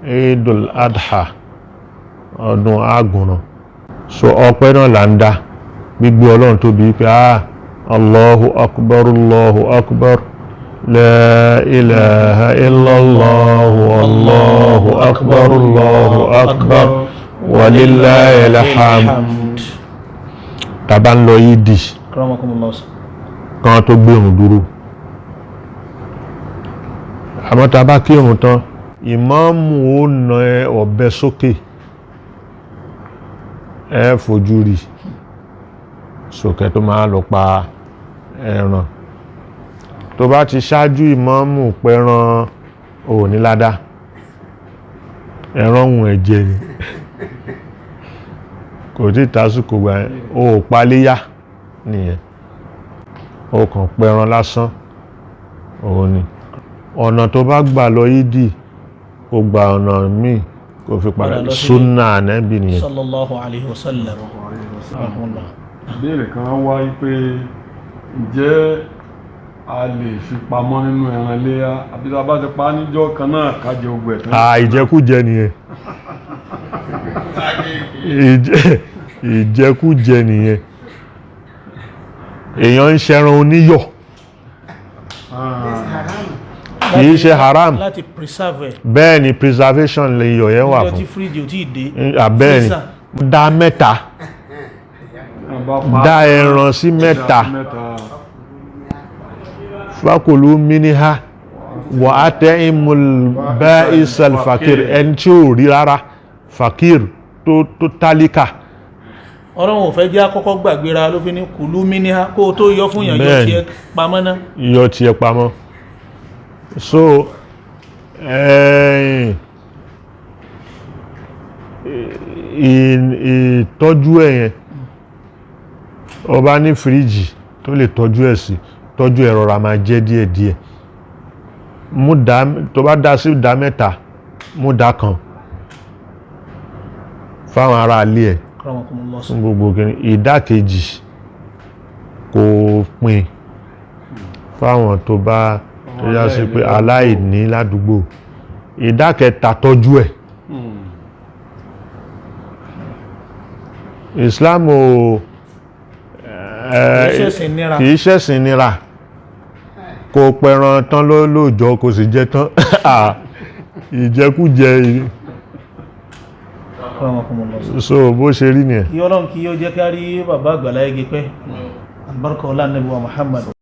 Eidul Adha, ọdún àgùnràn. So ọpẹ́ náà là ń dá, gbígbé Ọlọ́run tóbi pé ah, Allahu akbar, Allahu akbar, la ilaha illallah, Allahu akbar, Allahu akbar, walillahil hamd. Tàbá ń lọ yídì, Akramakumullah. kan tó gbé òun dúró, àmọ́ tá a bá kírun tán, ìmáàmù ó na ọ̀bẹ sókè, ẹ fojú rí sókè tó máa lọ pa ẹran. Tó bá ti ṣáájú ìmáàmù pẹran, ò ní ládá, ẹran ohun ẹ̀jẹ̀ ni, kò tí tásìkò gbà yẹn, o ò paléyà nìyẹn, o kàn pẹran lásán. Òun ni ọ̀nà tó bá gbà lọ yídì, kó gba ọ̀nà míì kó fi padà. Padà lọ sílé. Súnà Ànábì nìyẹn. Sallallahu alayhi wa sallam. Akramakumullah. Ìbéèrè kan wáyé pé, ǹjẹ́ a lè fi pamọ́ nínú ẹran iléyá, àbí tá a bá ti pa á níjọ́ kan náà, ká jẹ ogun ẹ̀ tán? À, ìjẹkújẹ nìyẹn. Ìjẹkújẹ nìyẹn. Èèyàn ń ṣẹran oníyọ̀, kì í ṣe haram. Láti preserve ẹ̀. Bẹ́ẹ̀ ni, preservation lè iyọ̀ yẹn wà Níjọ́ fún. tí fíríjì ò tí ì dé. Ah, bẹ́ẹ̀ ni. Freezer. Dá mẹ́ta. Bá pa Dá ẹran sí mẹ́ta. Dá sí mẹ́ta. Fakulu minha wa at'imul ba'isal fakir. Ẹni tí ò rí rárá, fakir, tó tálíkà. Ọlọ́run ò fẹ́ jẹ́ àkọ́kọ́ gbàgbéra ló fi ní kulu minha, kó o tó yọ fún yàn, yọ tiẹ̀ pamọ́ ná. Yọ tiẹ̀ pamọ́. So ìtọ́jú ẹ̀ yẹn, ọba ní fíríjì tó lè tọ́jú ẹ̀ sí, tọ́jú ẹ̀, rọra máa jẹ́ díẹ̀díẹ̀. Mú dá, tó bá dá sí dá mẹ́ta, mú dá kan fáwọn ará ilé ẹ̀, Akramakumullah. fún gbogbo kìíní. Ìdá kejì, kò pín fáwọn tó bá tó yá sí pé aláìní ládùúgbò. Ìdá kẹta, tọ́jú ẹ̀. Islam ò Kì í ṣẹ̀sìn nira. Kì í ṣẹ̀sìn nira. Kò pẹran tán lóòjọ́, kò sì jẹ tán. Ah, ìjẹkújẹ. Akramakumullah. So bó ṣe rí nìyẹn. Kí Ọlọ́run kí ó jẹ́ ká rí bàbá àgbàlá igi pẹ́, albarka ọlá Ànábì wa Muhammad.